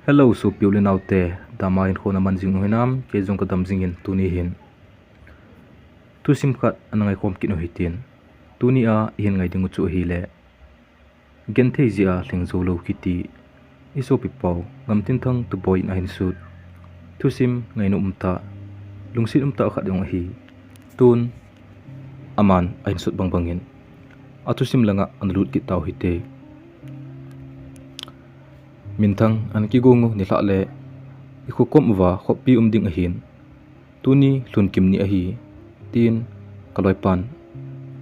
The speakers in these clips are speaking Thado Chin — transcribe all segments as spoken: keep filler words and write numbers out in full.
Hello, sopi u le naote, dam a hinkho naman jing u hinam? Kei jong kadam jingin tuni hin thusim khat ana ngaikhom kit u hitin. Tuni a ihin ngai ding u chu ahile, Genthei jeh a lheng jou lou kiti, i sopi pau Ngamtinthang Tuboi in ahin sut thusim ngainom umtah, lungset umtah khat jong ahi. Tun aman ahin sut bang bangin athusim langa ana lut kit tau hite. Minthang ana kigong u nilhah le i khokom uva khopi um ding ahin, tuni lhun kim ni ahi, tin kaloipan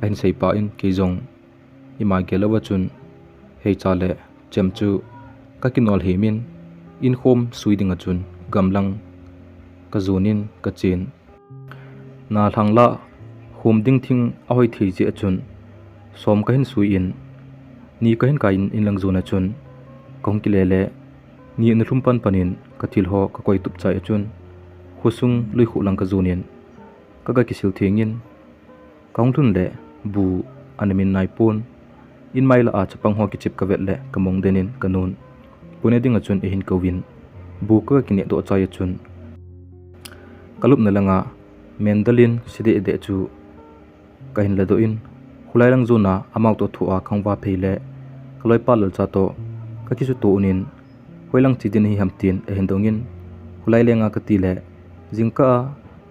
ahin seipeh in, kei jong ima gel louva chun heicha le chem chu kakinol hemin, inkhom sui dinga chun gamlang kajon in kachen. Nalhang lah khom ding thing ahoi thei jeh a chun som kahin sui in, ni kahin kai in, inlang jon a chun kahung kile le, ni ana lhum pan pan in kathil ho kakoi tup chai a chun khosung luikhuh lang kajon in, kaga kisil theng in, kahung lhun le bu ana min naipon, inmai lah a chapang ho kichep kavet le kamong den in kanun bu ne dinga chun eihin kouvin, bu kaga kineh doh chai a chun kalupna langa mandolin si deh deh chu kahin ladoh in, khulai lang jon a amau toh thoa kahung vaphei le kaloipa Lalcha toh kakisuto un in, hoilang che ding nahi ham tin ahin dong in, khulai lenga kati le, jingkah a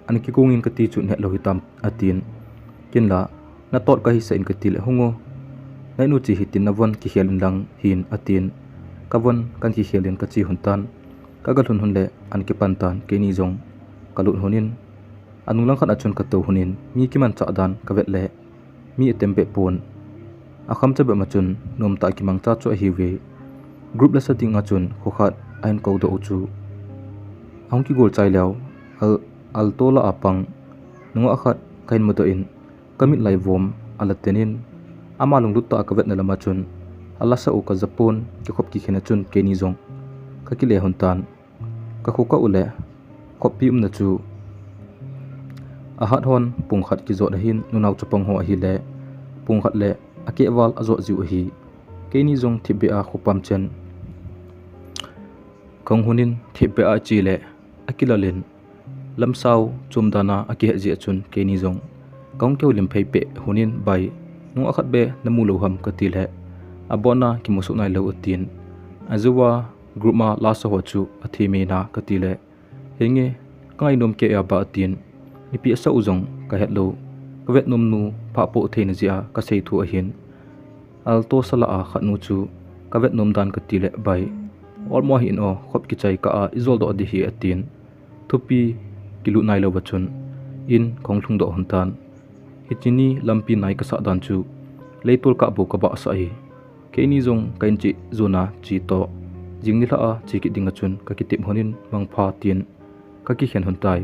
ana kigong in kati chu nahet lou hitam, atin. Ken la, natot kahisah in kati le, hung o, nainu che hitin navon kikhel in lang hin, atin. Kavon kahin kikhel in kache lhon tan, kaga lhun lhon le ana kipan tan, keini jong kalut lhon in, anung lang khat a chun katou lhon in, mi kimanchah dan kavet le mi atem beh pon, akham cha beh ma chun nomtah kimangcha chu ahiuve. Group lasa dinga chun kho khat ahin koudoh u chu ahung kigol chai leu, Al-, Alto lah a pang nungah khat kahin mudoh in, kamit lai vom ala ten in, ama lunglut tah a kavetna lama chun alasa u kajapon, kikhop kikhen a chun keini jong kakile lhon tan. Kakho kah u le khopi umna chu ahat hon pung khat kijot ahin, nunao chapang ho ahile pung khat le akehval ajot jiu ahi. Keini jong thipbeh a khopam chen kahung lhun in, thipbeh a che le akilal in, lamsao chom dan a akihet jeh a chun keini jong kahung kihoulim phei peh lhon in, bai, nungah khat beh namu lou ham kati le, abon a kimusoh nailou, atin. Ajou a group a lasa ho chu athemei na kati le, henge, kangainom kei a ba, atin. Ipi asah u jong kahet lou, kavet nom nu phah poh theina jeh a kasei thu ahin. Alto sa lah a khat nu chu kavet nom dan kati le, bai, olmo hih in o, khop kichai kah a ijol doh ding ahi, atin. Thupi kilut nailouva chun in kahung lhung doh lhon tan. Hiche ni lampi nai kasah dan chu leitol kah bou kabahsah ahi. Keini jong ka in che jon a che toh, jing nilhah a che kit dinga chun kakitep lhon in, mangpha tin kakikhen lhon tai.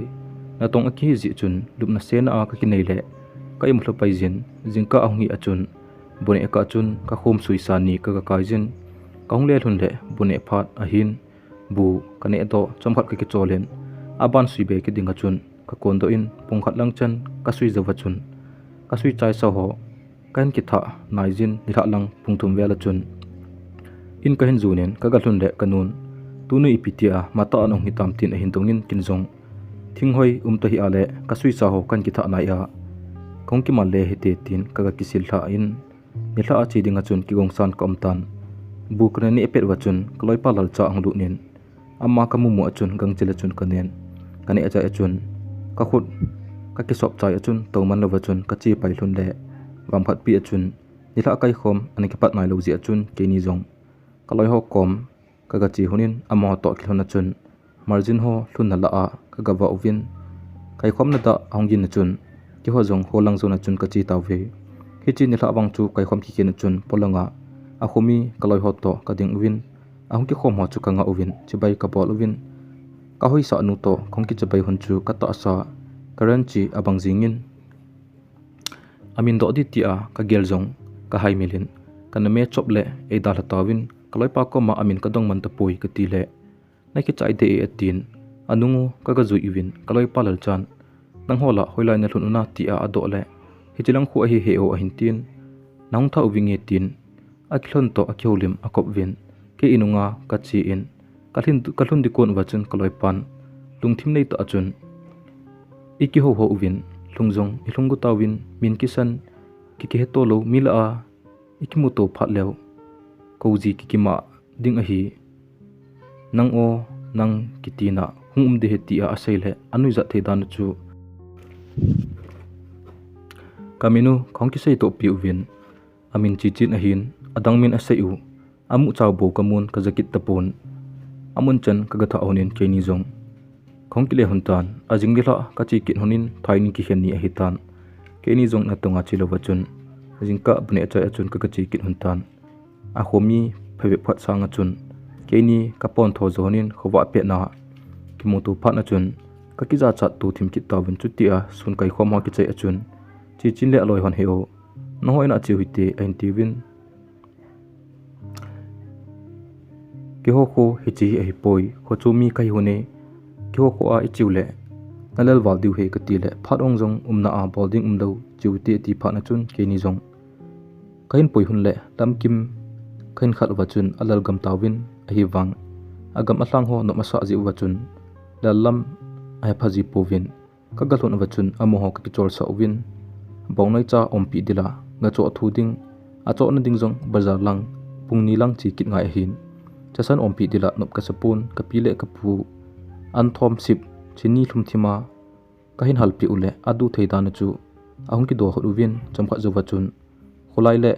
Natong akihi jeh chun lupna sena a kakinei le ka imu lha pai jin, jingkah ahung hi a chun bu neh kah chun kakhom suisa ni kaga kai jin, kahung le lhon le bu neh phat ahin, bu kaneh doh chomkhat kakichol in, aban sui be kit dinga chun kakondoh in, pung khat lang chan kasui jouva chun kasui chaisa ho kahin kithah nai jin, nilhah lang pung thum vel a chun in kahin jon in kaga lhun le kanun, tunu ipi tia matah a nahung hitam, tin ahin dong in, ken jong thinghoi um tahih a le kasuisa ho kahin kithah nai a kahung kimal le hite, tin kaga kisil lhah in, nilhah a che dinga chun kigongsan kaum tan. Bu kana neh pet uva chun kaloipa Lalcha ahung lut in, ama kamumu a chun gangchel a chun kanen, kaneh chai a chun kakhut kakisop chai a chun touman louva chun kache pai lhon le, vamkhatpi a chun nilhah kaikhom ana kipat nailou jeh a chun keini jong kaloiho kom kaga che lhon in, amaho toh kilhon a chun margin ho lhunna lah a kaga vah uvin, kaikhomna dah ahung gin a chun keiho jong holang jon a chun kache tauve. Hiche nilhah vang chu kaikhom kikhen a chun polanga akhomi kaloiho toh kading uvin, ahung kikhom ho chu kangah uvin, chibai kabol uvin, kahoisah nu toh kahung kichibai lhon chu katahsa current che abang jingin, amin doh ding tia kagel jong kahaimil in, kana me chop le eidalha tauvin, kaloipa koma amin kadong man tapoi kati le, nakichai deh e, atin, anung u kaga jui uvin, kaloipa Lalchan, nangho lah hoilai nalhun u na, tia adoh le, hiche lang khu ahi he o, ahin tin, nahung tha uvinge, tin akilhon toh akihoulim akop uvin, kei inunga kache in, Ka lhun, ka lhun ding kon uva chun ka loipan lungthim nei tah a chun, "I kihou hou uvin, lhung jong i lhung got tauvin, min kisan, ki kihe to lou, mi lah a i kimuto phat leu, kou ji ki kimah ding ahi. Nang o, nang kiti na hung um ding ahi," tia asei le, anuijat thei dan chu. Ka min u ka hung kisei toh pi uvin, amin Chichin ahin, adang min asei u, amu chau bou ka mun ka ja kit tapon. Amun chan ka ga thah honin keini jong ka hung kile hon tan, ajing nilhah ka che kit honin thain kikhen ni ahi tan. Keini jong natong a che louva chun, jingkah bu neh chai a chun ka ga che kit hon tan. Akhomi phabep khat sang a chun, keini ka pon tho jo honin khovah pet na kimuto phat na chun, ka kijachat to thim kit tauvin, chutia sun kai khom ho kichai a chun, Chichin le aloi hon, "He o, nangho in a che u hite," ahin tiuvin. "Keiho kho hiche hi ahipoi, kho chu mi kahi hon e, keiho kho a i che u le na lel val diu ahi," ka ti le, "Phat ong jong umna a bol ding um lou, che u hite," ati phat na chun keini jong ka hin pui hon le lamkim ka hin khat uva chun alel gam tauvin, ahivang agam alhang ho nop asah jeh uva chun lel lam ahe pha ji pouvin. Ka ga lhun uva chun amaho ka kichol sah uvin, bong noicha ompi dila ga choh thu ding, achohna ding jong bazar lang, pung ni lang che kit ngai ahin. Chasan ompi dila nop ka sa pon, ka pi le ka pu an thom sip, chini lhum thim a ka hin halpi u le, adu thei dan a chu ahung kido hot uvin, chomkhat jouva chun kholai le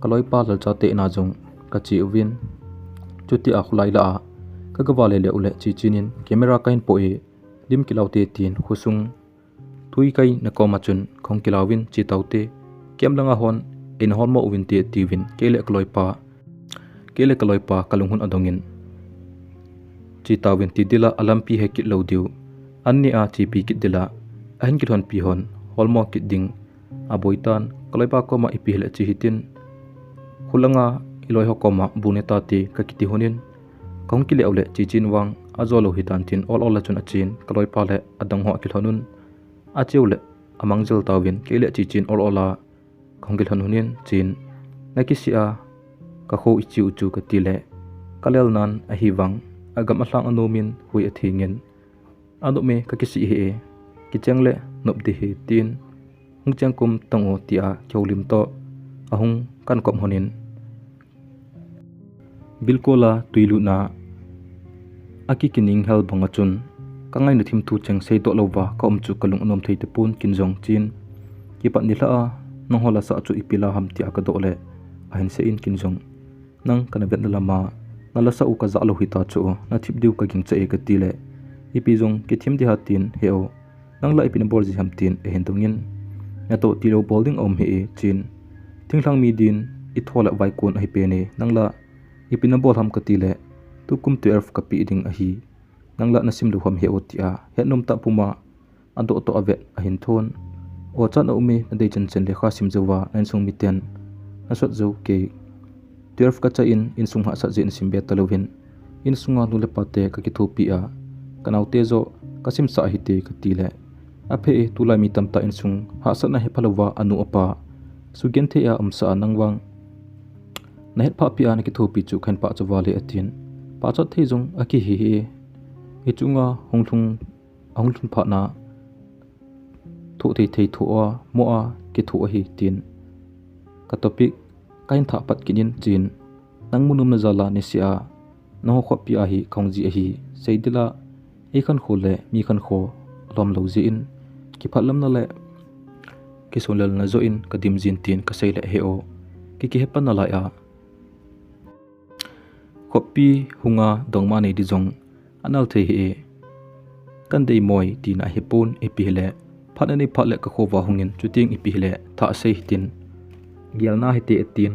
ka loipa Lalcha te in a jong ka che uvin. Chutia kholai lah a ka ga va le le u le, Chichin in camera ka hin po e, lim kilau te tin khosung tui kai na kom a chun ka hung kilau vin, "Che tau te, camp lang a hon eina hol mo uvin te," atiuvin, kei le ka loipa, kei le ka loipa ka lung hon adong in, "Che tauvin ti dila alampi he kit lou diu, an ni a chepi kit dila ahin kilhonpi hon hol mo kit ding aboi tan, ka loipa koma ipi hile che hitin, kholanga i loi ho koma bu ne ta te," ka kiti honin, ka hung kile u le, Chichin vang ajo lou hitan tin ol ol a chun achen, ka loipa le adang ho akilhon un, ache u le amang jel tauvin, kei le Chichin ol ol a ka hung kilhon honin, Chin, na kisih a ka kho i che u chu ka ti le, ka lel nan ahivang agam alhang anom in hui atheng in, "Anop e, ka kisih hi e, kicheng le nop ding ahi," tin, "Hung cheng kum tang o," tia kihoulim toh ahung kan kop honin, bilkol a tui lutna a kikining hel bang a chun, ka ngaina thim thu cheng seidoh louva ka um chu ka lung anom thei tapon, kin jong Chin, "Kipat nilhah a nangho la sah chu ipi la ham?" tia ka doh le, ahin sei in, kin jong, "Nang kana vetna lama na la sah u ka jah lou hita chu, na thip diu ka gingcha e," ka ti le, "Ipi jong kithim ding ham?" tin, "He o, nang la ipi na bol ji ham?" tin ahin dong in, "Natoh tilou bol ding aum hih e, Chin. Thinglhang mi din i tho le vai kon ahi pen e, nang la ipi na bol ham?" ka ti le, "Tukum twelve ka pe ding ahi, nang la na sim lou ham he o?" tia hetnom tah puma adoh toh avet ahin thon. "O, chan a um e, na dei chan chan lekha sim jouva na insung miten na sot jou kei. Twelve ka chai in, insung hahsat jeh in sim be talouvin, insunga nu le pa te ka kithopi a, ka naote joh ka simsah ahi te," ka ti le, "Aphe e, tulai mi tamtah insung hahsatna hepha louva anu apa sugenthei a umsah a nang vang na hetphah pi a na kithopi chu ka hin pachat val e," atin. "Pachat thei jong akihi hih e, i chunga hung lhung, ahung lhun phat na thoh thei thei thoh a, mo a kithoh ahi," tin ka topic ka hin thah pat kit in, Chin, "Nang mu nomna jal a niseh a nangho khopi a hi ka hung ji ahi, seidil a ei khankho le mi khankho lom lou jeh in, kiphatlamna le kisonlelna joh in ka dim jin," tin ka sei le, "He o, ki kihepan nalai a, khopi hunga dongma nei di jong anal thei hih e, kan dei moi tina ahipon, ipi hile phat anei phat le ka khovah hung in, chuteng ipi hile thah sei hitin, gelna hite," atin.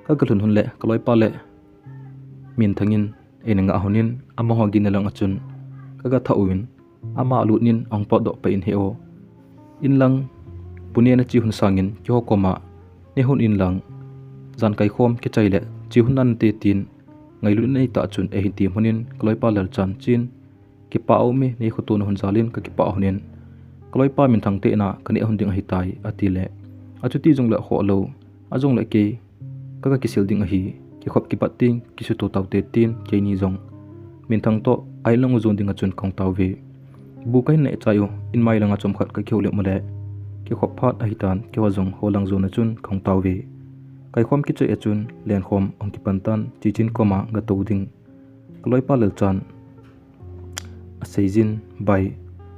Ka ga lhun hon le ka loipa le minthang in eina ngah hon in, amaho gin na lang a chun ka ga thah uvin, ama lut in ahung potdoh pah in, "He o, in lang bu ne na che hon sangin keiho koma ne hon in lang, jan kai khom kichai le che hon nante," tin ngailut in eita chun eihin tem hon in, ka loipa Lalchan, "Chin, kipah a um e, nei khoto na hon jal in ka kipah hon in, ka loipa minthang te in a ka neh hon ding ahitai," ati le, "Achuti jong le khoh lou, ajong le kei ka ga kisil ding ahi, Kikhop kipat tin, kisuto taute tin, keini jong minthang toh, ahilang u jon dinga chun kahung tauve. Bu kahin neh chai u, in mai langa chomkhat kakihoulim u le, kikhop phat ahitan, keiho jong holang jona chun kahung tauve. Kaikhom kichai a chun, lenkhom ahung kipan tan, Chichin koma gatou ding kaloipa Lalchan aseijin, Bai,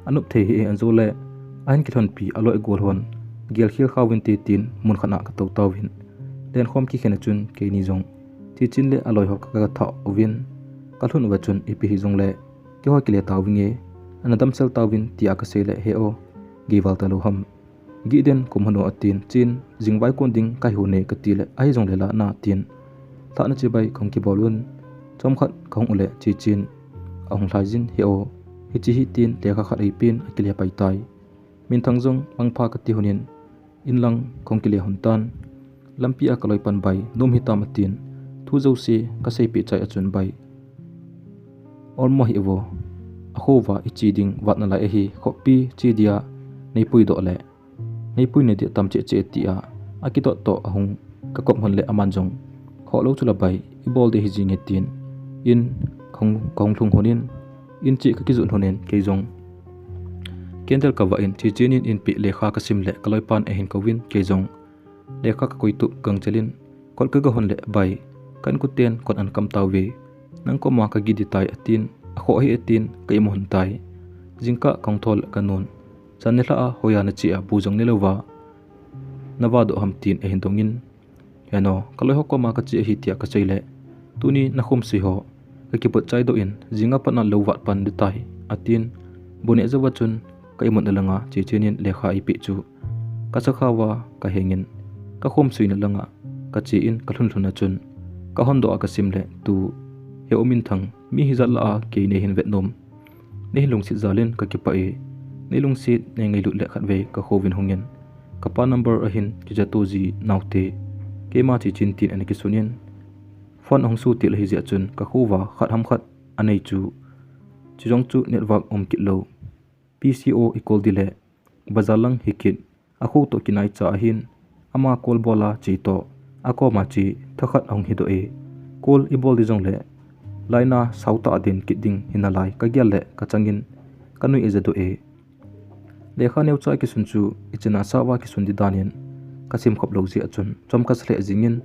anop thei hih e, ajole ahin kilhonpi aloi agol hon gelkhel khauvinte tin, mun khat a katou tauvin. Lenkhom kikhen a chun keini jong Chichin le aloiho kaga thah uvin, kalhun uva chun ipi hijongle keiho kile tauvinge, ana damsel tauvin tia kasei le, He o, geival talou ham? Gih den, kum hon o, atin, Chin, jingvai kon ding kahi hon e, kati le, Ahijongle la na, tin, lhahna chibai kahung kibol un. Chomkhat kahung u le Chichin ahung lhaijin, He o, hiche hi, tin, lekha khat eipin akile pai tai. Minthang jong mangpha kati honin, inlang kahung kile hon tan. Lampia kaloipan, Bai, nom hitam? atin, thu jouse kaseipeh chai a chun, Bai, olmo hih uvo, akhouva iche ding vat nalai ahi, khopi che dia neipuidoh le neipui nading tam cheh cheh, tia akidot toh ahung kakop hon le aman jong, Khoh lou chula Bai, ibol ding hijinge, tin, in kahung, kahung lhung honin, in cheh kakijot honin, kei jong candle kavah in, Chichin in inpeh lekha kasim le kaloipan eihin kouvin, kei jong lekha kakoi tup gangchel in, kot kaga hon le, Bai, ka inkoten kot ana kam tauve, nang koma kagih ding tai, atin, akhoh hih e, tin, ka imu hon tai. Jingkah kahung thou le kanun, Chan nilhah a hoiya nache a bu jong nelouva navadoh ham, tin eihin dongin, Heno, kaloiho koma kache ahi, tia kasei le, Tuni nakhomsui ho kakiput chaidoh in, jinga pat a lou vat pan ding tai, atin, bu neh jouva chun ka imutna langa Chichin in lekha eipeh chu kasakhao a kahengin, kakhomsuina langa kache in, kalhun lhun a chun kahondoh a kasim le, Tu, He o, minthang, mi hijat lah a kei neihin vet nom, neihin lungset jal in kakipah e. Neilungset neingailut le khatvei kakhouvin hungin, kapa number ahin kijato ji naute, keima Chichin, tin ana kisunin, phone ahung sutil ahijeh a chun kakhouva khat ham khat anei chu, chujong chu network um kit lou. P C O icall ding le bazar lang hikit, akhou toh kinaicha ahin, ama call bol a che toh akoma che thakhat ahung hidoh e. Call ibol ding jongle line a sao tah a den kit ding hinalai kagel le kachangin kanui ajadoh e. Lekha neocha kisun chu ichena sao a kisun ding danin kasim khop lou jeh a chun chom kasa lheh jingin,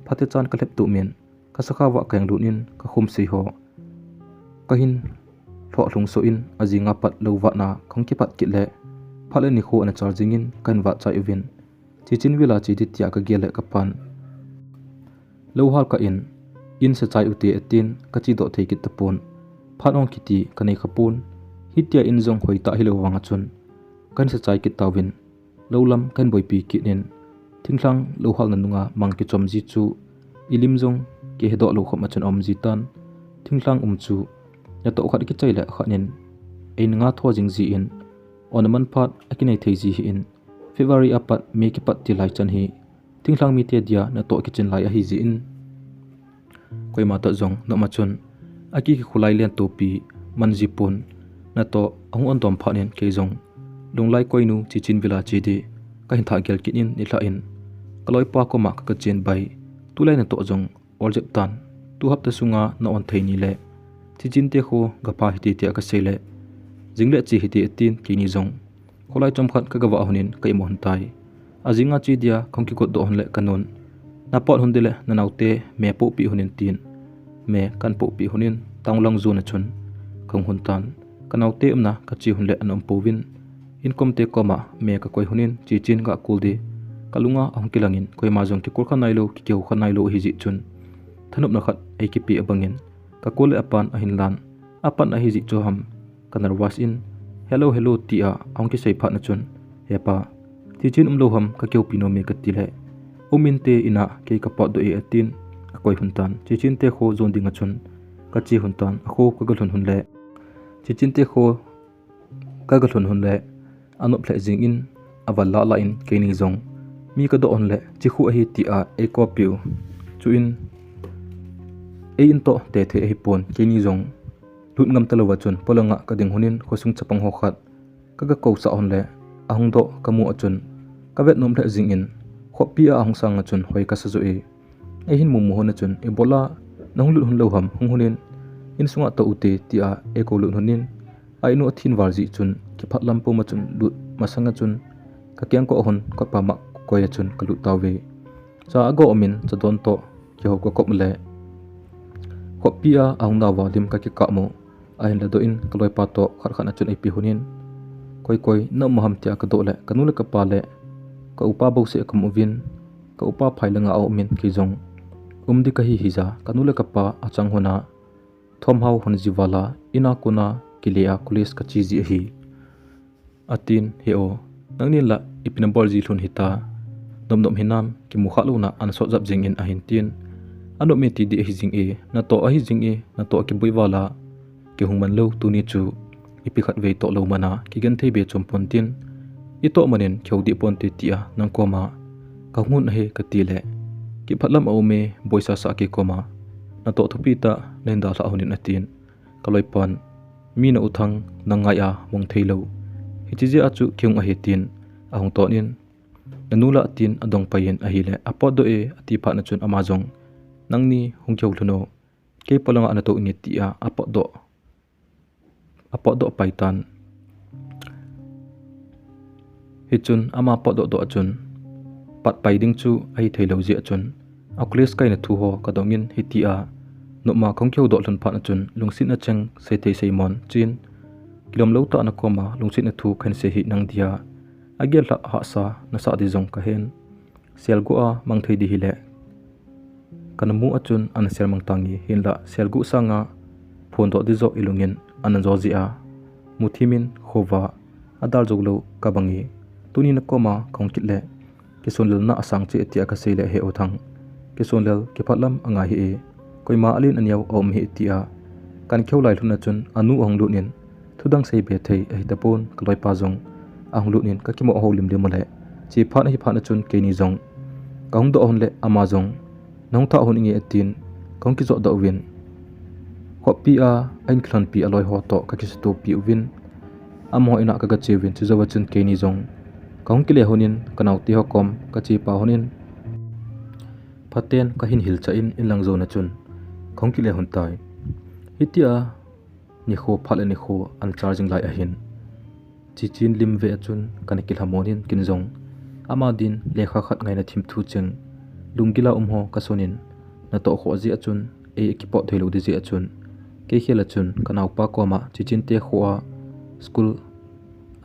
phatechan kalhep tumin, kasakhao a kaheng lut in, kakhomsui ho kahin lhohlhung soh in, ajinga pat lou vatna kahung kipat kit le, phat le nikho ana chal jingin kahin vat chai uvin, Chichin vila che ding tia kagel le kapan, Lou hal kah in, in sachai ute, atin, kachedoh thei kit tapon. Phat hung kiti kanei khapon. Hitia in jong hoitah hilou vanga chun kahin sachai kit tauvin, lou lam kahin boipi kit in, thinglhang lou halna nunga mang kichom ji chu ilim jong kihedoh lou khop a chun aum ji tan. Thinglhang um chu natoh khat kichai le khat in, eina nga tho jing jin, on aman phat akinei thei ji hih in, February a pat May kipat til lai chan hi thinglhang mite dia natoh kichin lai ahijeh in, koima toh jong nom a chun aki kikhulai len topi man ji pon. Natoh ahung on dom phat in kei jong lunglai koinu Chichin vila che ding kahin thah gel kit in, nilhah in kaloipa koma kaga chen, Bai, tulai natoh jong ol jep tan, tu hapta sunga na on thei ni le, Chichin te kho gapha hite, tia kasei le, Jing le che hite, atin, keini jong kholai chomkhat kaga vah honin ka imu hon tai. Ajinga che dia kahung kigot doh hon le kanun, Na pot hon ding le nanaote me pohpeh hon in, tin me kahin pohpeh honin town lang jon a chun kahung hon tan. Kanaote umna kache hon le ana um pouvin, inkom te koma me kakoi honin Chichin ga call ding kalunga ahung kilangin, koima jong kicall kha nailou, kikihou kha nailou ahijeh chun thanopna khat eikipeh abangin, kacall le apan ahin lan. Apan ahijeh chu ham, ka nervous in, Hello, hello, tia ahung kisei phat na chun, Hepa, Chichin umlou ham, kakihoupi nom e, kati le, Um inte, in a kei kapotdoh e, atin, akoi hon tan. Chichin te kho jon dinga chun kache hon tan. Akho kaga lhun hon le, Chichin te kho kaga lhun hon le, anop lheh jingin, aval lah lah in keini jong mi kadoh hon le, Chikhu ahi, tia eikoupeh u. Chuin ei in toh tethei ahipon, keini jong lut ngam talouva chun polanga kading honin khosung chapang ho khat kaga kousah hon le, ahung doh kamu a chun kavet nom lheh jingin, khopi a ahung sanga chun hoi kasa joh e. Eihin mumu hon a chun, "Ibola nahung lut hon lou ham, hung hon in, insunga toh ute," tia eikou lut hon in, a inu athin val jeh chun, kiphat lam puma chun lut masang a chun, kakeng ko hon, kotpa mah koi a chun kalut tauve. Cha ago umin, cha don toh kihou kakop le, khopi a ahung nau valim kakikah mu. Ahin ladoh in kaloipa toh khat khat a chun eipe hon in, "Koi koi na um ham?" tia kadoh le, kanu le kapa le kaupa bouseh kamu uvin, kaupa phai langa aumin, kei jong um ding kahi hija, kanu le kapa achang hon a thom hao hon ji vala, ina kona kile a college kache ji ahi. Atin, "He o, nangni la ipi nabol ji lhon hita, nop nop hinam, kimu kha louna ana sot jap jing in," ahin tin. "Anop me ti ding ahi jing e, natoh ahi jing e, natoh kiboi vala, kihung man lou, tuni chu ipi khat vei toh lou mana, kigenthei be chom pon tin, itoh manin kihou ding ponte tia nang koma kahung hon ahi," kati le, "Kiphat lam a um e, boisa sa kei koma, natoh thupi tah nahin dalha hon in," atin. Kaloipan, "Mi na u thang, nang ngai a mong thei lou. Hiche jeh a chu kihung ahi," tin ahung ton in, "Nanu la," tin adong pai in ahile, "Apotdoh e," ati phat a chun ama jong, "Nangni hung kihou lhon o, kei polanga natoh inge," tia apotdoh, apotdoh pai tan. Hichun ama potdoh doh a chun, pat pai ding chu ahi thei lou jeh a chun, a college kaina thu ho kadong in, hitia nopma kahung kihou doh lhon phat a chun, lungsetna cheng sei thei sei mon chin, kilom lou tah a na koma lungsetna thu kahin sei hi nang dia, agel lhah hahsa nasa ding jong kahen. Sel guh a mang thei ding hile, kana mu a chun ana sel mang tange, hinla sel guh sanga phondoh ding joh ilungin ana jo jeh a, muthim in khovah a dal jou lou kabange. Tuni na koma kahung kit le, kisonlelna asang cheh tia kasei le, "He o thang, kisonlel kiphat lam angai hih e, koima alen aneo aum hih e," tia kana kihou lai lhon a chun anu ahung lut in, "Thudang sei be thei ahi tapon, kaloipa jong ahung lut in, kakimo hou lim lim u le, che phat ahi phat a chun keini jong kahung doh hon le, ama jong, 'Nahung thah hon inge,' atin, kahung kijot doh uvin, khopi a ahin kilhonpi aloi ho toh kakisutopi uvin, amaho in a kaga che uvin, chujou a chun keini jong kahung kile hon in, kanaote ho kom kache pah hon in, phaten kahin hilchah in, inlang jon a chun kahung kile hon tai." Hitia nikho phat le nikho ana chal jing lai ahin, Chichin lim ve a chun kana kilhamon in, kin jong ama din lekha khat ngaina thim thu cheng, lunggil a um ho kason in, natoh khoh jeh a chun, ei kipot thei lou ding jeh a chun, kei khel a chun kanaopa koma Chichin te kho a school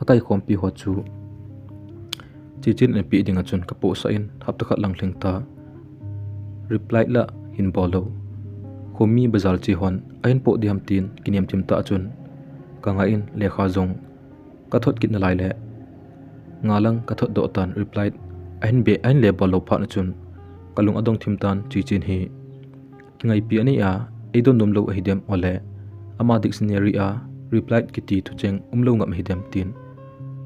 akaikhompi ho chu Chichin in apeh ding a chun kapohsah in, hapta khat lang lhing ta, reply la hin bol lou. Khomi bazar che hon ahin poh ding ham tin kinem thim tah a chun, kangai in lekha jong kathot kit nalai le, ngalang kathot doh tan, reply ahin be, ahin le bol lou phat a chun, kalung adong thim tan, Chichin hi kingaipi anei a, eidon nom lou ahidem, ole ama dictionary a reply kiti thucheng umlou ngam ahidem tin,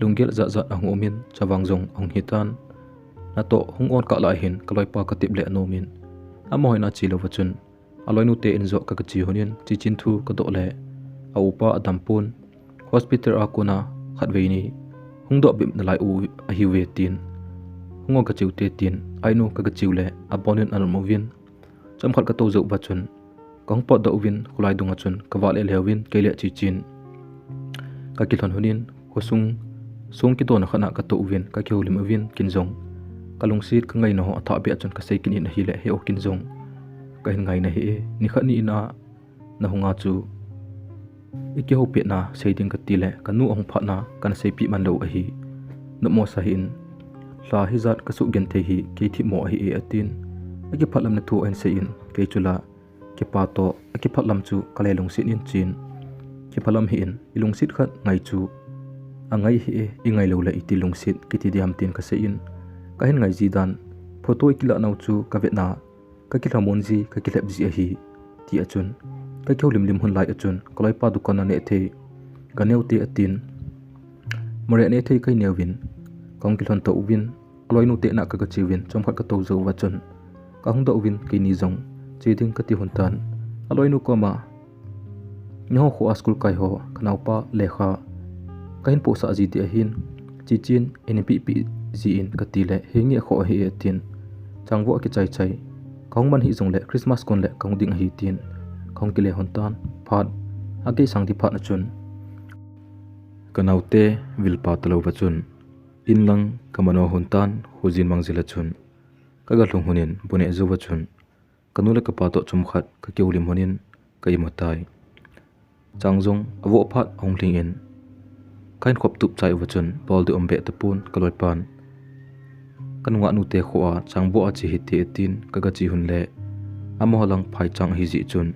lunggel jat jat ahung um in, chavang jong ahung hitan. Natoh hung on kah lai hin kaloipa katep le anom in, amaho in a che lou va chun, aloinu te in joh kaga che hon in, Chichin thu kadoh le, aupa adam pon, hospital a kona khatvei ni hung doh bep nalai u ahiuve tin, hung o kacheu te tin, ainu kaga cheu le, abon in anom uvin, chomkhat katou jou va chun, kahung potdoh uvin, kholai dunga chun kavah le le uvin, kei le Chichin kakilhon hon in, khosung song kidona khat a katou uvin, kakihoulim uvin, kin jong kalungset kangaina ho athah beh a chun kasei kit in ahile, he o, kin jong kahin ngaina hih e, nikhat ni in a nahung a chu ikihou petna sei ding kati le, kanu ahung phatna kana seipeh man lou ahi. Nopmo sa hih in, lha hijat kasuh genthei hi kei themmo ahi e, atin, akiphat lamna thu ahin sei in, kei chu la kipa toh akiphat lam chu kale lungset in, Chin, kiphat lam hih in, ilungset khat ngai chu angai hih e, ingai lou le iti lungset kiti diham tin kasei in, kahin ngai ji dan, photo ikilah nau chu kavetna, kakilhamon ji, kakilhep ji ahi, ti a chun, kakihoulim lim hon lai a chun, kaloipa dukan a nehthei ganeo te atin, moreh nehthei kahin neuvin, kahung kilhon tou uvin, aloinu te in a kaga che uvin, chomkhat katou jou va chun, kahung doh uvin, keini jong che ding kati hon tan, aloinu koma, nangho kho a school kai ho kanaopa lekha kahin pohsah ji ding ahin, Chichin in pehpeh ji in kati le, henge, akhoh ahi e, atin, changvoh akichai chai, Kahung man hih jongle Christmas kon le kahung ding ahi tin kahung kile hon tan. Phat agei sang di phat na chun kanaote vilpa talou va chun inlang kamano hon tan. Khojin mang jel a chun kaga lhung honin bu neh jou va chun kanu le kapa toh chomkhat kakihoulim honin ka imu tai. Chang jong avoh phat ahung lhing in kahin khop tup chai uva chun bol ding um beh tapon kaloipan kanungah nute khoa chang voh a che hite atin kaga che hon le amaho lang phaichang ahi jeh chun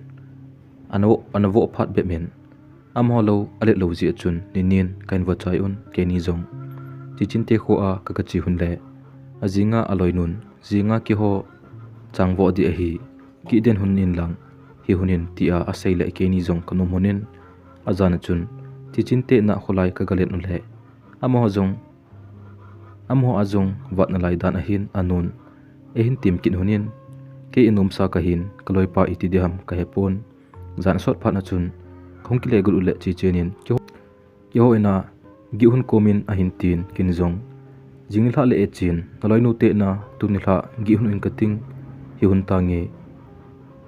ana voh, ana voh phat bep in amaho lou alet lou jeh a chun ninin kahin voh chai un keini jong. Chichinte khoa kaga che hon le ajinga aloinun jinga kiho chang voh di ahi. Kiden hon in lang hi hon in tia asei le keini jong kanom honin ajan a chun Chichinte na kholai kaga len u le amaho jong amaho a jong vat nalai dan ahin anun eihin tim kit honin kei inomsa kahin kaloipa iti diham kahepon. Jan asot phat na chun kahung kile got u le Chichin in kiho Kiho ina gih hon komin ahin tin kin jong jing nilhah le e chin naloinu te na tun nilhah gih hon in kating hi hon tange.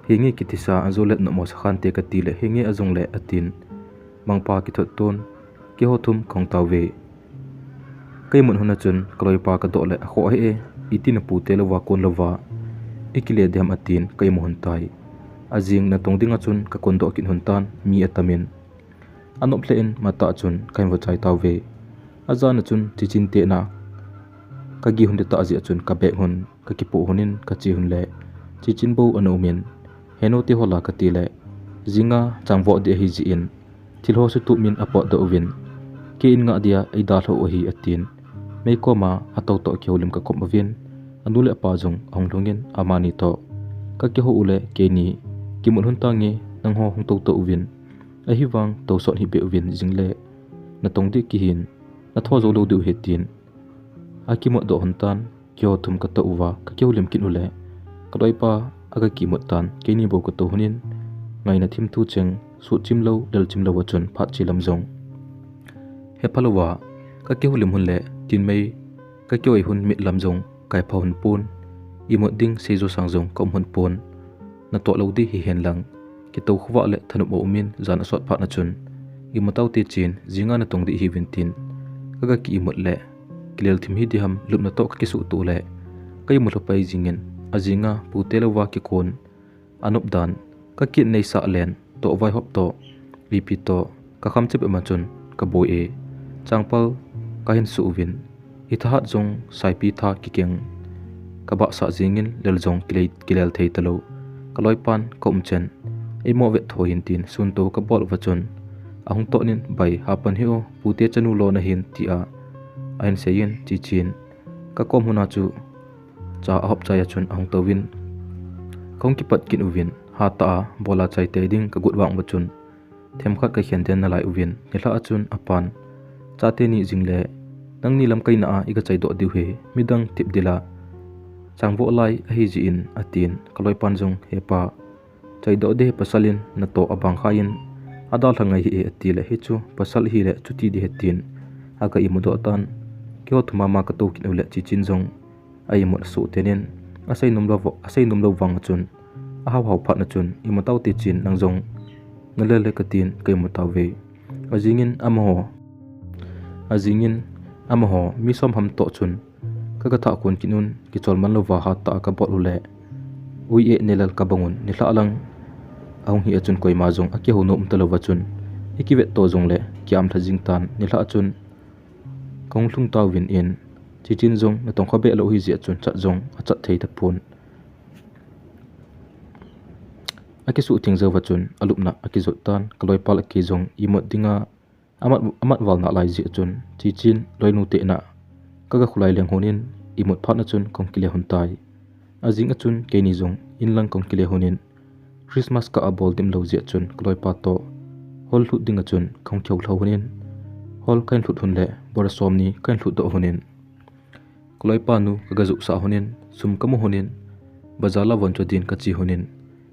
Henge kitisa ajo le nomo sakhante kati le henge ajong le atin. Mangpa kithot ton kiho thum kahung tauve. Ka imut hon a chun kaloipa kadoh le akhoh ahi e iti na pute louva kon louva ikile diham atin ka imu hon tai. Ajing natong dinga chun kakon doh kit hon tan mi atamin. Anop lheh in matah chun kahin voh chai tauve. Ajan a chun Chichin te na kagih hon ding tah jeh a chun kabag hon kakipoh honin kache hon le Chichin bou ana umin heno te hola kati le jinga chang voh ding ahi jeh in thil ho sutup min apotdoh uvin kei in ngah dia eidalhah u ahi atin. Meikoma atou toh kihoulim kakop uvin anu le apa jong ahung lhungin amani toh kakihou u le keini kimut hon tange nangho hung toutou uvin. Ahivang tousot hih beh uvin jingle natong ding kihin natho jou lou diu ahi tin akimut doh hon tan. Kiho thum katou uva kakihoulim kit u le kaloipa aga kimut tan keini bou katou honin ngaina thim thu cheng sut chim lou lel chim lou a chun phat che lam jong hepha louva kakihoulim hon le tinmei kakioi hon mit lam jong kaipha hon pon. Imut ding seijo sang jong kaum hon pon. Natoh lou ding hihen lang kitou khovah le thanop aumin jan asot phat na chun imu taute chin jinga natong ding hiuvin tin kaga ki imut le kilel thim hi diham lupna toh kakisuh to le ka imu lhopai jingin ajinga pute louva kikon anop dan kakit neisah len toh vaihop toh ipi toh kakham chep ema chun kaboi e. Changpal kahin suh uvin ithahat jong saipi tha kikeng kabahsah jingin lel jong kilei kilel thei talou. Kaloipan kaum chen eimo vet tho hin tin sunto kabol uva chun ahung toh nin bai hapan hi o pute chanu lona hin tia ahin seiyin Chichin kakom hon a chu cha ahop chai a chun ahung touvin kahung kipat kit uvin hatah a bola chai tei ding kagot vang uva chun themkhat kakhen den nalai uvin nilhah a chun apan chate ni jingle nangni lamkaina a iga chaidoh diu hi midang thip dila chang voh lai ahi jeh in atin kaloipan jong hepa chaidoh ding hi pasal in natoh abang kha in adalha ngai hi e ati le hichu pasal hile chuti ding hi tin aga imudoh tan. Kiho thum a ma katou kit u le Chichin jong a imut asuh tenin asei nom lou vang a chun ahao hao phat na chun imu taute chin nang jong nalel le katin ka imu tauve. Ajingin amaho ajingin amaho mi som ham toh chun kaga thah kon kit un kichol man louva hatah a kabol u le ui e nelal kabang un nilhah lang ahung hi a chun koima jong akihou nom talouva chun ikivet to jongle kiam lha jing tan nilhah a chun kahung lhung tauvin in Chichin jong natong kha beh lou hi jeh a chun chat jong achat thei tapon. Akisuh theng jouva chun alupna akijot tan kaloipa le kei jong imut dinga amat amat val nalai jeh a chun Chichin loinu te na kaga khulai leng honin imut phat na chun kahung kile hon tai. Ajing a chun keini jong inlang kahung kile honin Christmas kah abol dim lou jeh a chun kaloipa toh hol lhut dinga chun kahung kihou lhau honin hol kahin lhut hon le bora somni kahin lhut doh honin kaloipa nu kaga juhsah honin sum kamu honin bazar la von cho din kache honin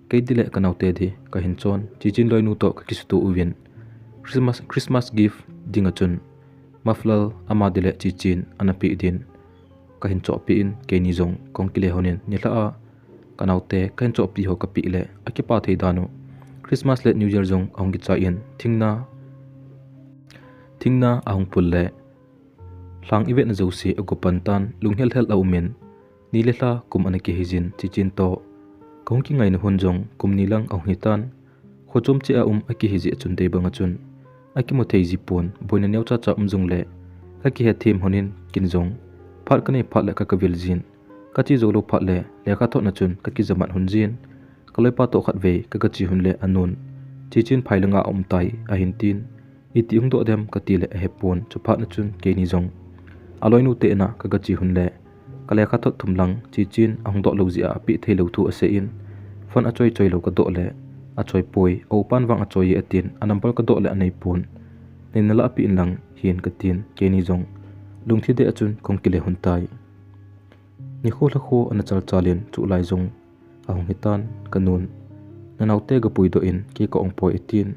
kei di le kanaote di kahin chon Chichin loinu toh kakisuto uvin Christmas Christmas gift dinga chun muffler ama di le Chichin ana peh din kahin chohpeh in keini jong kahung kile honin nilhah a kanaote kahin chohpeh ho kapeh le akipa thei dan u. Christmas le New Year jong ahung kichai in, thingna, thingna ahung phul le lhang ivetna jouse ago pan tan, lunghel hel aum in, ni le lha kum ana kihi jin, Chichen toh kahung kingaina hun jong kum ni lang ahung hitan. Khochom cheh a um akihi jeh a chun dei bang a chun akimu thei ji pon, boina neocha cha um jongle kakihethem lhon in kin jong phat kanei phat le kakavil jin, kache jou lou phat le lekha thotna chun kakija mat lhon jin, kaloipa toh khatvei kagache lhon le anun, Chichen phai langa aum tai ahin tin, iti hung doh dem kati le ahepon, chuphat na chun keini jong aloinu te in a kagache lhon le kalekha thot thum lang Chichen ahung doh lou jeh a apeh thei lou thu asei in, phone achoi choi lou kadoh le achoi poi, aupan vang achoi e atin, anumber kadoh le anei pon, neina la apeh in lang hin katin, keini jong lungthim deh a chun kahung kile lhon tai. Nikho lhakho ana chal chal in chulai jong ahung hitan, kanun, nanaote gapui doh in kei ka-ong poi atin,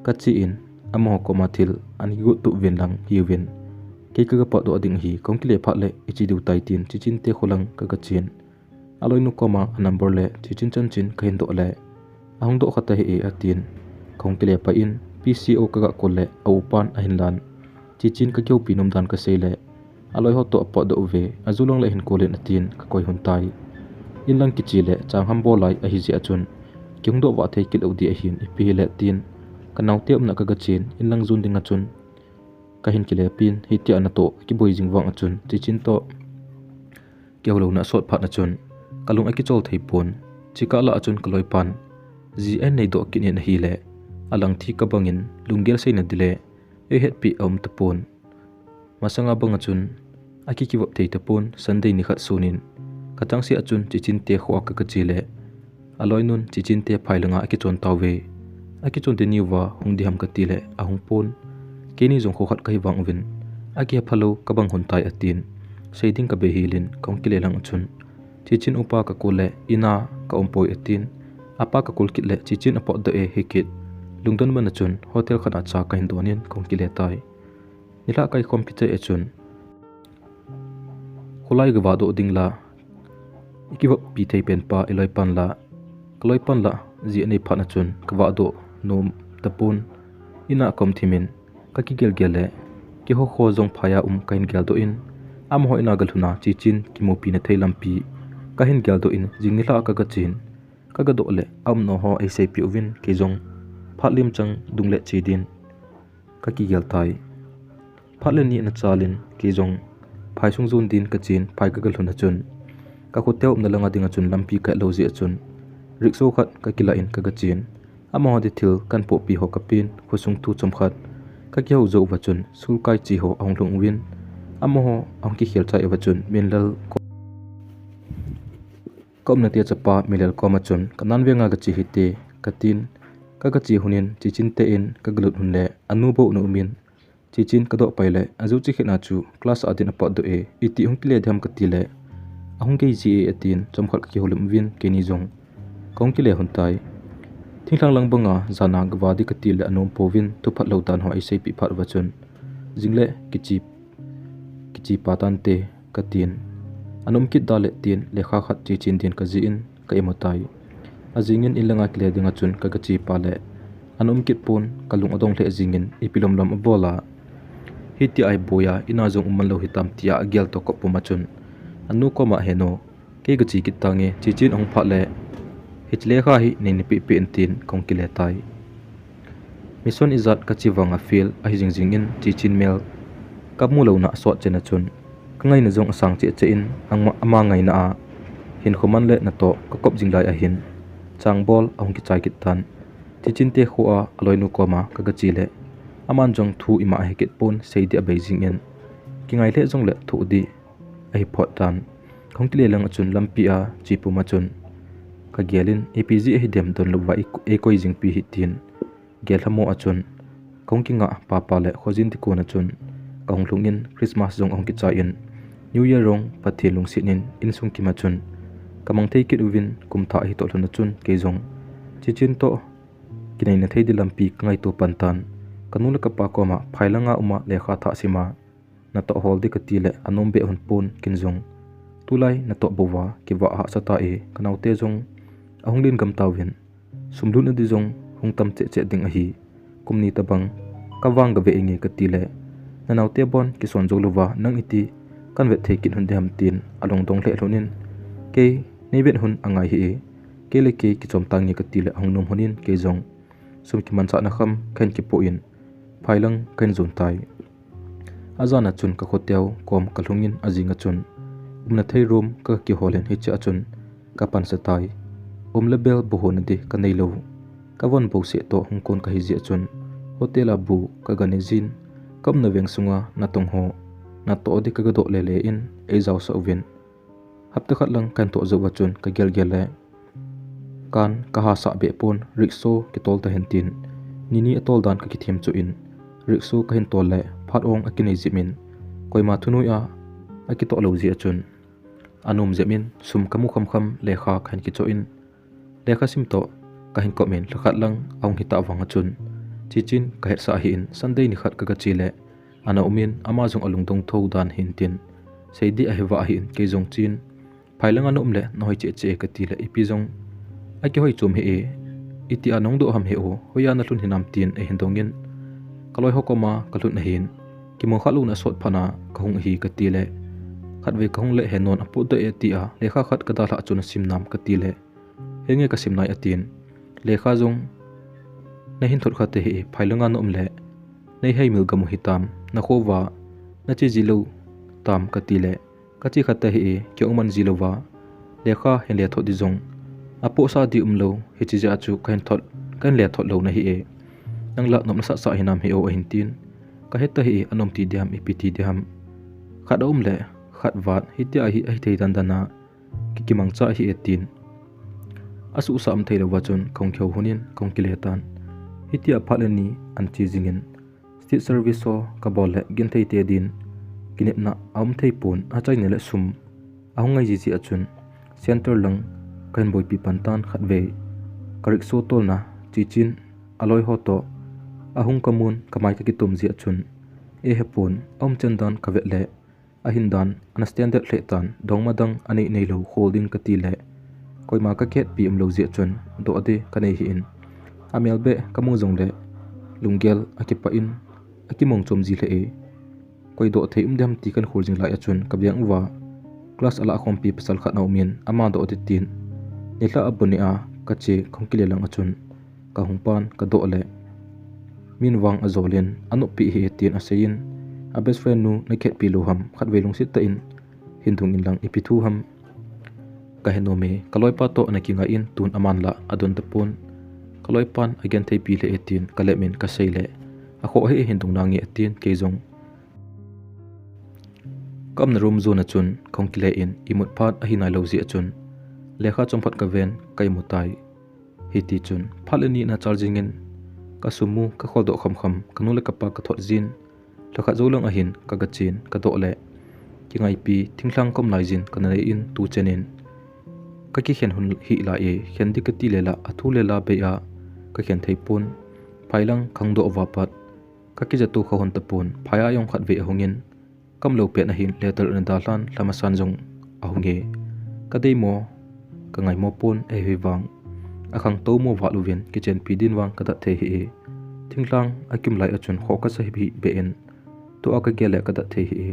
kache in, amaho koma thil ana kigot tup uvin lang hiuvin, kei kagapot doh ding ahi, kahung kile phat le iche diu tai tin, Chichen te kho lang kagachen, aloinu koma anumber le Chichen chanchin kahin doh le, ahung doh kha tahih e atin, kahung kile pai in, P C O kaga call le aupan ahin lan, Chichen kakihoupi nom dan kasei le, aloi ho toh apot doh uve, aju lang le hin call in atin, kakoi lhon tai. In lang kiche le changham bol lai ahi jeh a chun, kihung doh vah thei kit lou ding ahin, ipi hile tin, kanaote umna kagachen, in lang jon ding a chun kahin kile pin, hitia natoh kiboi jing vang a chun, Chichen toh kihoulouna asot phat na chun kalung akichol thei pon, chukah lah a chun kaloipan ji ahin nei doh kit in ahile, alang thi kabang in lunggel seina ding le eihetpi aum tapon. Masanga bang a chun akikivop thei tapon, Sunday nikhat sun in kachangseh a chun Chichen te kho a kagache le, aloinun Chichen te phai langa akichon tauve. Akichon ding niuva hung ding ham kati le ahung pon, keini jong kho khat kahi vang uvin akihepha lou kabang lhon tai atin, sei ding kabei hel in kahung kile lang a chun Chichen upa ka call le, in a ka um poi atin, apa ka call kit le Chichen apot doh e hikit, lungdon man a chun hotel khat a cha kahin don in kahung kile tai. Nilhah kaikhom kit chai a chun kholai gavah doh ding la, ikivoppi thei pen pa iloipan la, kaloipan la ji anei phat na chun kavah doh nom tapon, in a kaum thim in kakigel gel le, kihokho jong phai a um kahin geldoh in, amaho in a galhun a Chichen kimupina thei lampi kahin geldoh in, jing nilhah kagachen, kagadoh le aumna ho eiseipeh uvin, kei jong phat lim chang dung le che din kakigel tai. Phat le ni ana chal in kei jong phaisung jon din kachen, phai kagalhun a chun kakhote umna langa dinga chun lampi kahet lou jeh a chun rickshaw khat kakilah in kagachen, amaho ding thil kahin pohpi ho kapen, khosung thu chomkhat kakihou jou uva chun school kai che ho ahung lhung uvin, amaho ahung kikhel chai uva chun Minlal ka umna tia chapa Minlal koma chun, kanan venga gache hite, katin, kagache lhon in Chichen te in kagalut lhon le, anu bou ana um in, Chichen kadoh pai le, aju chikhen a chu class a din apot doh e, iti hung kile ding ham kati le, ahung gei ji e atin, chomkhat kakihoulim uvin, keini jong kahung kile lhon tai. Thinglhang lang banga jan a gavah ding kati le anom pouvin, thuphat lou dan ho eiseipeh phat uva chun, jing le kiche, kichepa tante, katin, ana um kit da le tin, lekha khat Chichen din kajih in ka imu tai. Ajing in in langa kile dinga chun kagachepa le, ana um kit pon, kalung adong lheh jing in ipi lomlom abol a, hitia iboi a in a jong um man lou hitam tia agel toh kop puma chun, anu koma, henu, kei gache kit tange, Chichen ahung phat le hiche lekha hi neina pehpeh in tin kahung kile tai. Mission ijat kache vanga fail ahi jingjing in, Chichen mel kamu louna asot chen a chun kangaina jong asang cheh cheh in, ama, ama ngaina a hinkho man le natoh kakop jing lai ahin, changbol ahung kichai kit tan. Chichen te kho a aloinu koma kagache le, aman jong thu ima ahikit pon, sei ding abei jing in, kingai lheh jongle thoh ding ahi phot tan. Kahung kile lang a chun lampi a che puma chun kagel in, ipi jeh ahi dem, donlouva eikoi jingpi hi tin, gel lhamo a chun kahung kingah papa le khojin ding kon a chun kahung lhung in, Christmas jong ahung kichai in, New Year jong Pathen lungset in insung kima chun kamang thei kit uvin, kum thah ahitoh lhon a chun kei jong Chichen toh kineina thei ding lampi kangaito pan tan. Kanu le kapa koma phai langa uma lekha thah sima natoh hol ding kati le anom beh lhon pon, kin jong Tulai natoh bouva kivah hahsa tai, kanaote jong ahung len gam tauvin. Sum lutna di jong hung tam cheh cheh ding ahi. Kum ni tabang kavang gave inge kati le, nanaote bon kison jou louva nang iti kahin vet thei kit hon diham tin alungdong lheh lhon in, kei neivet hon angai hih e, kei le kei kichom tange kati le ahung nom hon in kei jong sum kimanchahna kham kahin kipoh in phailang kahin jon tai. Ajan a chun kakhoteu kom kalhung in ajing a chun umna thei room kakihol in hiche a chun kapansa tai. Um le bel bohna di kanei lou. Kavon bouseh toh hung kon kahi jeh a chun hotel a bu kaga nei jin, kaumna veng sunga natong ho natoh di kaga doh le le in eijaosah uvin. Hapta khat lang kahin toh jou a chun kagel gel le kan kahasah beh pon, rickshaw kitol tahen tin nini atol dan kakithem chuh in rickshaw kahin tol le phat ong akinei jep in, koima thunoi a akitoh lou jeh a chun anom jep in sum kamu kham kham lekha kahin kichoh in lekha sim toh kahin kom in lhakhat lang ahung hitah vang a chun chichin kahetsah ahin Sunday nikhat kagache le ana um in ama jong alungdong tho dan hin tin sei di ahi vah ahin kei jong chin phailang a naum le nahoi cheh cheh e kati le ipi jong akihoi chom hih e, itia nahung doh ham he o, hoiya nalhun hinam tin eihin dong in kaloi ho koma kalhun ahin kimu kha louna asot phat na kahung ahi kati le khatvei kahung le henon apot doh e tia lekha khat kadalhah a chun asim nam kati le henge kasim nai atin lekha jong nahin thot kha tahih e, phailang a naum le neihei mil gam u hitam, nakhouva nache ji lou tam kati le kache kha tahih e, kei jong man ji louva lekha hin le thot di jong apohsa di umlou, hiche jeh a chu kahin thot, kahin le thot lou nahi e, nang la nopna sah sah hinam he o ahin tin kahe tahih e, anom ti diham ipi ti diham, khat aum le khat vat hitia hi ahithei dan dan a ki, kimangcha ahi e tin asuhsah um thei louva chun kahung kihou hon in kahung kile tan. Hitia phat le ni ahin che jing in state service ho kabol le genthei te din kinepna aum thei pon, achaina le sum ahung ngai ji jeh a chun center lang kahin boipi pan tan khatvei ka rickshaw tolna chichin aloi ho toh ahung kamun kamai kakitom jeh a chun eihepon aum chen dan kavet le ahin dan ana standard lheh tan, dongma dang anei neilou khol ding kati le koima kakhetpi umlou jeh a chun doh di kanei hih in amel beh kamu jong le lunggel akipah in akimong chom ji lheh e. Koi doh thei um diham ti kahin khol jing lai a chun kaveng uva class alah khompi pasal khat aum in ama doh di tin nilhah a bu neh a kache kahung kile lang a chun kahung pan kadoh le min vang ajol in anop pi hi tin asei in a best friend nu nakhetpi lou ham khatvei lungset tah in hin dong in lang ipi thu ham kahe nom e, kaloipa toh nakingai in tun aman la adon tapon, kaloipan agenthei pi lheh e tin kalep in kasei le akhoh hi hin dong nange atin kei jong kaumna room jon a chun kahung kile in imut phat ahi nailou jeh a chun lekha chomkhat kaven ka imu tai. Hiti chun phat le ni ana chal jing in kasum mu kakholdoh khamkham kanu le kapa kathot jin lhakhat jou lang ahin kagachen kadoh le kingaipi thinglhang kaum lai jin kana nei in tuchen in kakikhen hon hih lai e, khen di kati le la athu le la bei a kakhen thei pon, phailang kahung doh uva pat kakija to kha hon tapon, phai a jong khatvei ahung in kaumlou pet ahin letter ana dalhan lhamasan jong ahung e, kadeimo kangaimo pon ahi vang akhangtou mo val uvin kichenpi din vang kadat thei hih e, thinglhang akium lai a chun khoh kasa hih beh in tua kagel le kadat thei hih e,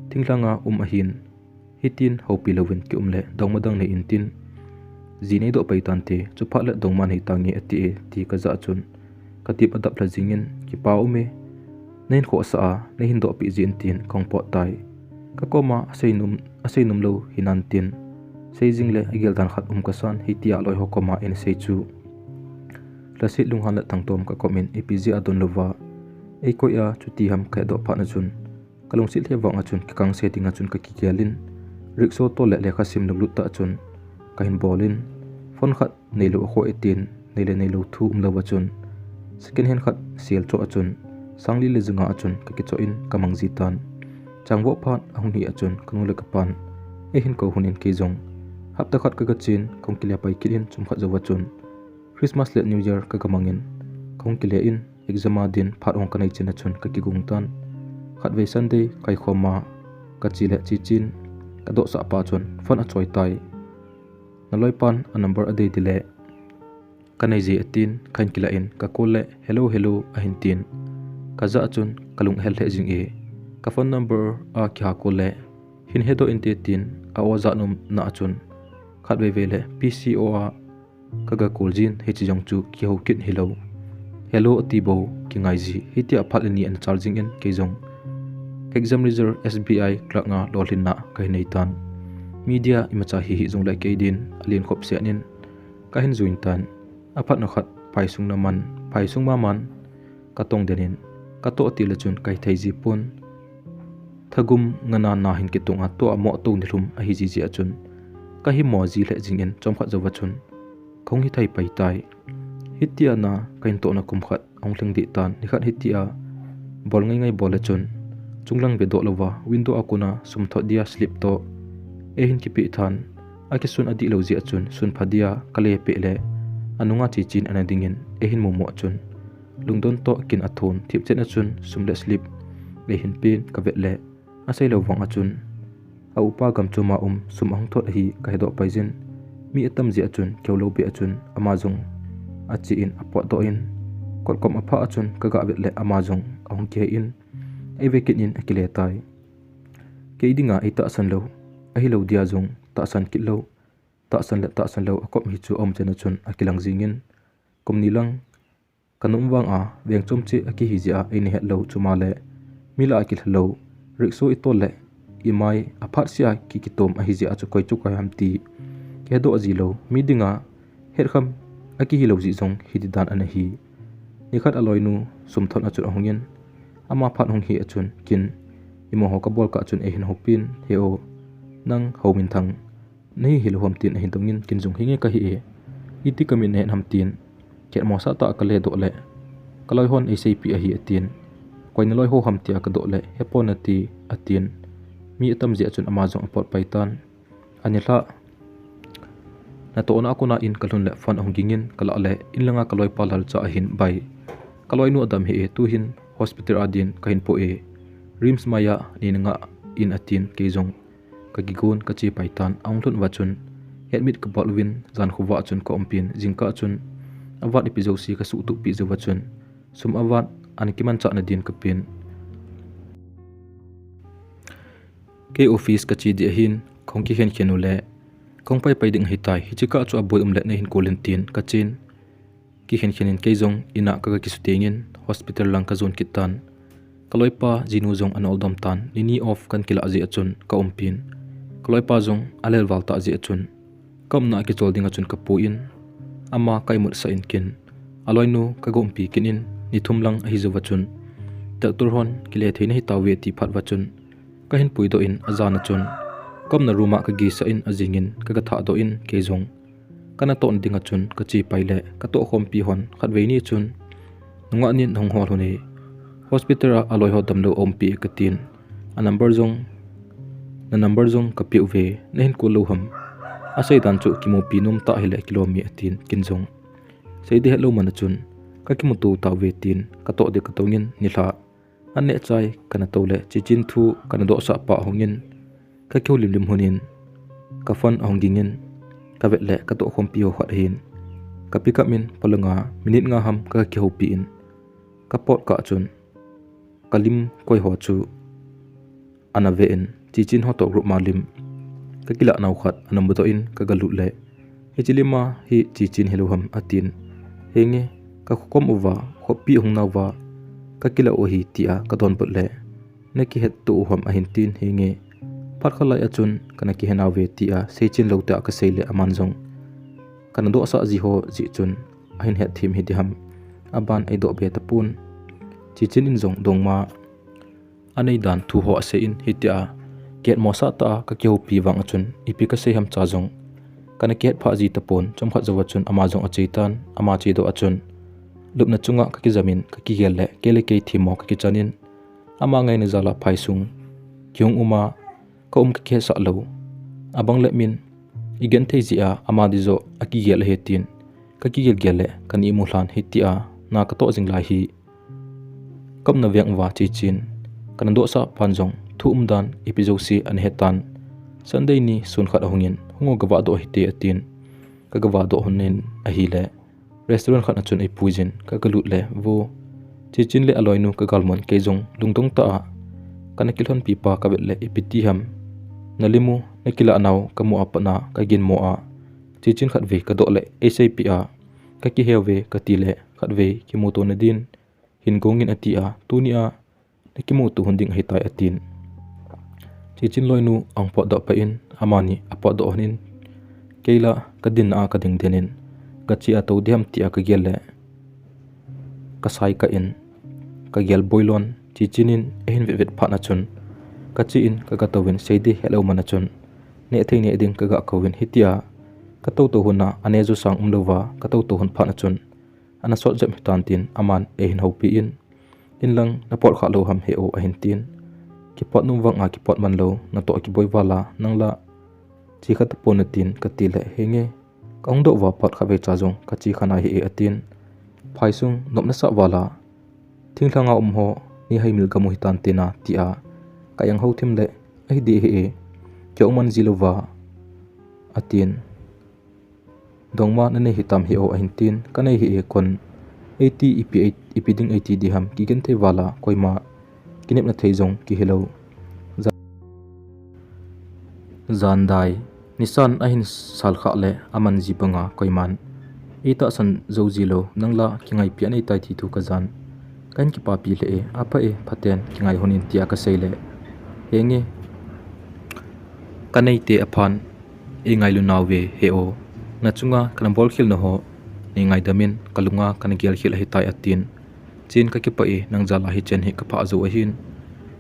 thinglhang a um ahin hitin houpi louvin kium le dongma dang nei intin ji neidoh pai tante, chuphat le dongma nei tange ati e ti kajah a chun katep adap lha jing in kipa um e, nahin khohsah a nahin dohpeh jeh in tin kahung pot tai. Kakoma asei nom, asei nom lou hinan tin sei jing le agel dan khat um kasan hitia loi ho koma eina sei chu lhaset lunghan le thangtom kakom in ipi jeh a donlouva eikoi a chuti ham kahedoh phat na chun kalungset lheh vang a chun kikangse ding a chun kakigel in rickshaw tol le lekha sim lunglut tah a chun kahin bol in phone khat neilou akhoh e tin nei le neilou thu umlou a chun second hand khat sel choh a chun sangli le ja nga a chun kakichoh in kamang ji tan. Changvoh phat ahung hi a chun kanu le kapan eihin kou hon in kei jong hapta khat kagachen kahung kile pai kit in chomkhat jou a chun Christmas le New Year kagamang in kahung kile in exam a din phat ong kanei chen a chun kakigong tan. Khatvei Sunday kaikhom a kache le chechin kadohsah pa chun phone achoi tai. Naloipan a number adei ding le, kanei je atin, kahin kilah in, ka call le, "Hello, hello," ahin tin. Kajah a chun kalung ahel lheh jing e. Ka phone number a kiha call le, "Hin hedoh inte," tin, a-o jah nom na a chun, khatvei vei le P C O a kaga call jin, hiche jong chu kihou kit hilou. "Hello," ati bou, kingai ji. Hitia phat le ni ana chal jing in, kei jong exam result, S B I clerk a lolhinna kahin nei tan. Media imacha hihi jongle kei din alen khop seh in kahin join tan. Aphat na khat phaisung na man, phaisung maman katong den in, katoh til a chun kahi thei ji pon. Thagum ngana na hin kitung a, tua moh tou nilhum ahi ji jeh a chun, kahi mo ji lheh jing in, chomkhat jouva chun kahung hithei pai tai. Hitia na kahin tohna kum khat ahung lhing deh tan, nikhat hitia bol ngai ngai bol le chun, chunglang vedoh louva, window a kona sum thot dia slip toh eihin kipeh tan. Akisun adih lou jeh a chun, sun pha dia kale peh le, anunga Chichin ana ding in, eihin mumo a chun, lungdon toh kin athon, thipchet a chun, sum le slip eihin pen, kavet le, asei lou vang a chun, a upa gam chom a um, sum ahung thot ahi kahedoh pai jin. Mi atam jeh a chun, kihou lou beh a chun, ama jong ache in apotdoh in, kotkom aphah a chun, kaga vet le ama jong ahung kihei in, eive kit in akile tai. Kei dinga eitahsan lou, ahilou dia jong tahsan kit lou, tahsan le tahsan lou akop hi chu aum chen a chun akilang jing in, kum ni lang kanom vang a, veng chom cheh akihi jeh a eina het lou, chuma le mi lah a kilha lou, rickshaw itol le imai aphat seh a ki kitom ahi jeh a chu koi chu koi ham ti kihedoh ji lou, mi dinga hetkham akihi lou jeh jong hiti dan ana hi. Nikhat aloinu sum thot a chun ahung in, ama phat hung hi a chun, kin, imo ho kabol kah chun eihin houpin, "He o, nang hou minthang nahi hilou ham?" tin ahin dong in, kin jong, "Hinge kahi e, iti kamin nahet ham?" tin, "Khetmosah tah a kale doh le, kaloi hon eiseipeh ahi," atin. "Koi naloi ho ham tia kadoh le, hepon nati," atin. Mi atam jeh a chun ama jong apot pai tan. Anilhah natohna a kona in kalhun le phone ahung ging in, kalah le, in langa kaloipa lalcha ahin, "Bai, kaloinu adam hih e, tuhin hospital a din kahin po e, RIMS maiya neina ngah in," atin, kei jong kakigon kache pai tan. Ahung lhun uva chun, admit kabol uvin, jan khovah a chun kaumpin, jingkah a chun, avat ipi jouse kasuhtoh peh jouva chun, sum avat ana kimanchah na din kapen. Kei office kache ding ahin, kahung kikhen khen u le, kahung pai pai ding ahitai, hiche kah chu aboi um le neihin call in tin kachen. Kikhen khen in kei jong in a kaga kisuteng in, hospital lang kajon kit tan. Kaloipa jinu jong ana oldom tan, nini off kahin kilah jeh a chun kaumpin. Kaloipa jong alelval tah jeh a chun, kaumna a kichol ding a chun kapui in, ama ka imutsah in, kin, aloinu kaga umpi kit in, ni thum lang ahi jouva chun, doctor hon kile thei nahi tauve ati phat uva chun, kahin puidoh in, ajan a chun kaumna room a kagisah in, ajing in kaga thahdoh in, kei jong kanatohna ding a chun kache pai le, katohkhompi hon khatvei ni chun, "Nungah nin nahung hol lhon e, hospital a aloi ho damlou aumpi e," katin, "A number jong, na number jong kapeh uve, nahin call lou ham? Asei dan chu kimupi nom tah hile kilom e," atin, kin jong sei ding hetlou man a chun, "Kakimuto tauve," tin katoh ding katong in, nilhah aneh chai kana tou le, Chichin thu kana dohsah pa ahung in, kakihoulim lim lhon in, ka phone ahung ging in, kavet le katohkhompi ho khat ahin, ka pick up in, polanga minute nga ham kakihoupi in, kapot kah chun kalim koi ho chu ana ve in, Chichin ho toh group ma lim kakilah nau khat ana mudoh in, kaga lut le, "Hiche lim a hi Chichin hilou ham?" atin. "Henge, kakhokom uva, khopi hung nauva kakilah u ahi," tia kadonbut le, "Nakihetto u ham?" ahin tin, "Henge, phat khat lai a chun kana kihe nauve," tia seichen lou tia kasei le, aman jong kana dohsah ji ho jeh chun ahin hetthem hiding ham, aban eidoh be tapon. Chichin in jong dongma anei dan thu ho asei in, hitia kihetmosah tah a kakihoupi vang a chun ipi kasei ham cha jong kana kihet phah ji tapon. Chomkhat jouva chun ama jong ache tan, ama chedoh a chun lupna chunga kakijam in kakigel le, kei le kei themmo kakichan in, ama ngaina jal a phaisung kihung um a, kaum kakihetsah lou. Abang le min igenthei jeh a ama ding joh akigel ahi tin, kakigel gel le kana imu lhan, hitia na katoh jing lai hi. Kaumna veng uva Chichin, kana dohsah pan jong thu umdan ipi jouse ana hetan. Sunday ni sun khat ahungin, hung o gavah doh hite atin. Ka gavah doh honin ahile, restaurant khat a chun eipuijin, ka galut le, vo. Chichin le aloinu ka galmun kei jong, lungdong tah a. Kana kilhonpi pa kavet le, ipi ti ham. Nalim u, nakilah nau, kamu a pat na, kaginmo a. Chichin khatvei kadoh le, eiseipeh a. Kakiheuve, kati le, khatvei, kimuto nadin. Hin gongin ati a, tuni a, nakimuto hon ding ahitai atin. Chichin loinu ahung potdoh pah in, amani apotdoh honin, kei la kadin a kading denin, gache a tou diham tia kagel le, kasai kah in, kagel boilon, Chichin in eihin vetvet phat na chun, kache in kagatouvin seidi helou man a chun, nehthei neh ding kagakouvin hitia, katoutou hon a, ane jo sang umlouva, katoutou hon phat na chun, ana sot jep hitan tin, aman eihin houpi in, inlang napot khalou ham he o ahin tin. Kipot nom vang a kipot manlou, natoh kiboi val a, nang la, che kha tapon natin, kati le, henge, kahung doh uva pat khatvei cha jong, kache kha nai hih e atin. Phaisung, nop nasah val a, thinglhang a um ho, ni haimil gamu hitan tina, tia, ka-eng houthim le, ahideh hih e, kei ahung man jilouva, atin. Dongma nanei hitam he o ahin tin, kanei hih e kon. Eiti ipi, ei-, ipi ding eiti diham, kigenthei val a, koima, kinepna thei jong, kihilou. Ja-, jandai, nisan ahin sal khah le, aman ji banga, koiman. Eitahsan jou jilou, nang la, kingaipi aneitai ti thu kajan. Kahin kipapi le e, apha e, phaten, kingai honin tia kasei le. Henge, kaneite aphan, eingailu nauve he o. Nachunga, kana bolkhel naho, neingaidam in, kalunga, kana gelkhel ahitai atin. Chin kakipah e, nang jal a hichen hi kaphah jou ahin.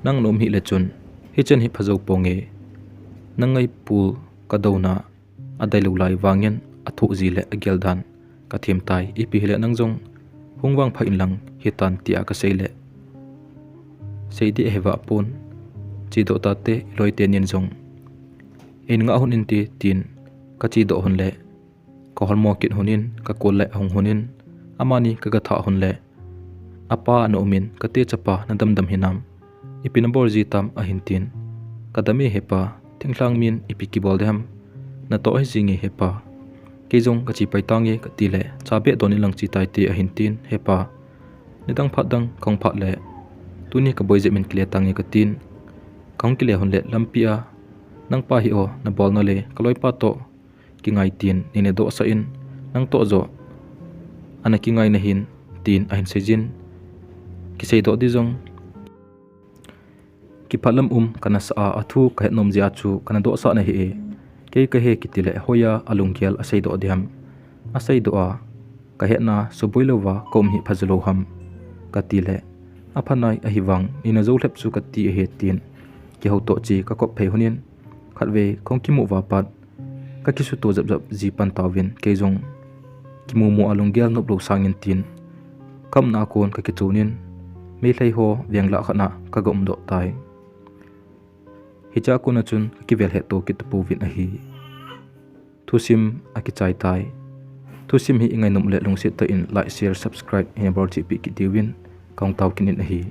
Nang naum hih le chun, hichen hi phajou ponge. Nang ngaipul kadouna, adailou lai vangin, athoh ji le agel dan. Kathem tai, ipi hile nang jong, hung vangpha inlang, hitan tia kasei le. Seidi ahivah pon, chedoh tate, iloite nin jong. Ein ngah hon inte, tin, kachedoh hon le. Kaholmo kit honin, kakol le ahung honin, amani kagathah hon le. Apa ana umin, kate chapa nadamdam hinam. Ipi nabol ji tam ahin tin. Kadam e hepa, thinglhang min ipi kibol diham. Natoh hi jinge hepa. Kei jong kache pai tange kati le, cha beh don inlang che taite ahin tin, hepa. Nidang phat dang kahung phat le. Tuni kaboi jep in kile tange katin. Kahung kile hon le lampi a. Nangpa hi o, nabolna le, kaloipa toh. Kingai tin, neina dohsah in, nang toh joh. Ana kingai nahin, tin ahin seijin. Kiseidoh di jong. Kiphatlam um, kana sa a, athu kahet nom jeh a chu, kana dohsah nahi e. Kei kahe kiti le, hoiya, alunggel, aseidoh diham. Aseidoh a, kahetna, suboi louva, kaum hi phajalou ham. Kati le, aphanai, ahivang, neina jou lhep chu kati ahi tin. Kihoutoh che, kakop phei honin. Khatvei, kahung kimu uva pat. Kakisuto japjap ji pan tauvin, kei jong. Kimumu a lunggel noplou sangin tin. Kaumna a kon kakichonin. Meilhei ho, veng lah khat na, kaga umdoh tai. Hichea kona chun, kakivel hetto kit tapouvin ahi. Thusim akichai tai. Thusim hi ingainom le lungset tah in like, share, subscribe, hin bol chehpeh kit diuvin, kahung tao kit in ahi.